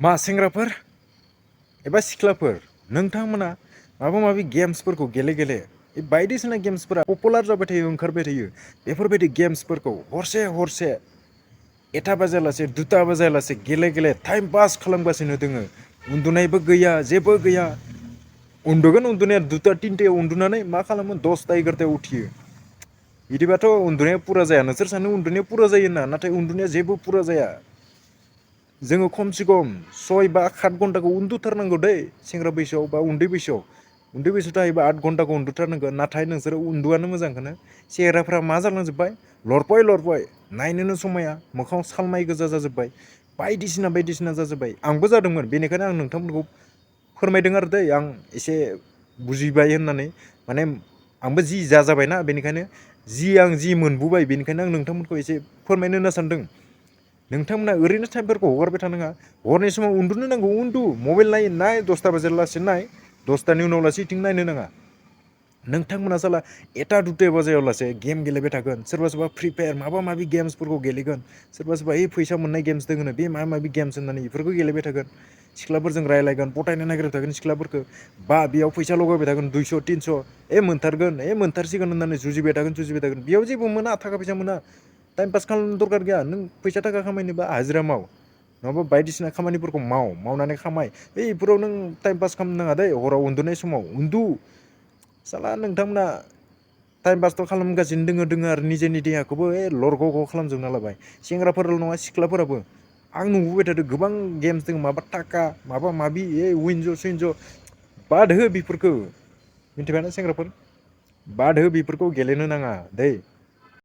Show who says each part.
Speaker 1: मा सेंग्राफोर एबा सिख्लाफोर नोंथांमोना माबा माबि गेम्सफोरखौ गेले बायदिसिना गेम्सफोरा पपुलार जाबाय थायो ओंखारबाय थायो बेफोरबायदि गेम्सफोरखौ हरसे हरसे एथा बाजायालासे दुता बाजायालासे गेले टाइम पास खालामगासिनो दोङो उन्दुनायबो गैया जेबो गैया उन्दुगोन उन्दुनाया दुता तिनथायाव उन्दुनानै मा खालामो 10ता 11तायाव उथियो बिदिबाथ' उन्दुनाया पुरा जाया नोंसोर सानो उन्दुनाया पुरा जायो होनना नाथाय उन्दुनाया जेबो पुरा जाया जोङो खमसे खम 6 बा 7 घन्टाखौ उन्दुथारनांगौ दै सेंग्रा बैसोआव बा उन्दै बैसोआव थायोबा 8 घन्टाखौ उन्दुथारनांगौ नाथाय नोंसोरो उन्दुआनो मोजांखौनो सेंग्राफ्रा मा जालांजोब्बाय लरपय नायनोनो समाया मोखाङाव सालमाय गोजा जाजोब्बाय बायदिसिना जाजोब्बाय आंबो जादोंमोन बेनिखायनो आं नोंथांमोनखौ फोरमायदों आरो दै आं एसे बुजिबाय होननानै माने आंबो जि जाबायना बेनिखायनो आं जि मोनबोबाय बेनिखायनो आं नोंथांमोनखौ एसे फोरमायनो होनना सानदों नोंथांमोना ओरैनो टाइमफोरखौ हगारबाय थानाङा हरनि समाव उन्दुनो नांगौ उन्दु मबाइल नाय 10ता बाजायाव लासे नाय 10तानि उनाव लासे इथिं नायनो नाङा नोंथांमोना साला 1ता 2ता बाजायाव लासे गेम गेलेबाय थागोन सोरबा फ्रि फायार माबा माबि गेम्सफोरखौ गेलेगोन सोरबा फैसा मोननाय गेम्स दोङोनो बे माबा माबि गेम्स होननानै बेफोरखौ गेलेबाय थागोन सिख्लाफोरजों रायलायगोन पटायनो नागिरबाय थागोन सिख्लाफोरखौ बा बेयाव फैसा लगायबाय थागोन 200 300 मोनथारगोन मोनथारसिगोन होननानै जुजिबाय थागोन बेयाव जेबो मोना थाखा फैसा मोना टाइम पास खालामनो दरकार गैया नों फैसा थाखा खामायनोबा हाजिरा माव नङाबा बायदिसिना खामानिफोरखौ मावनानै खामाय बेफोराव नों टाइम पास खालामनो नाङा दै हराव उन्दुनाय समाव उन्दु साला नोंथांमोना टाइम पासथ' खालामगासिनो दोङो आरो निजेनि देहाखौबो लरग' ग' खालामजोबना लाबाय सेंग्राफोरल' नङा सिख्लाफोराबो आं नुबोबाय थादों गोबां गेम्स दङ माबा टाका माबा माबि उइनज' सुइनज' बाद हो बेफोरखौ मिथिबायना सेंग्राफोर बाद हो बेफोरखौ गेलेनो नाङा दै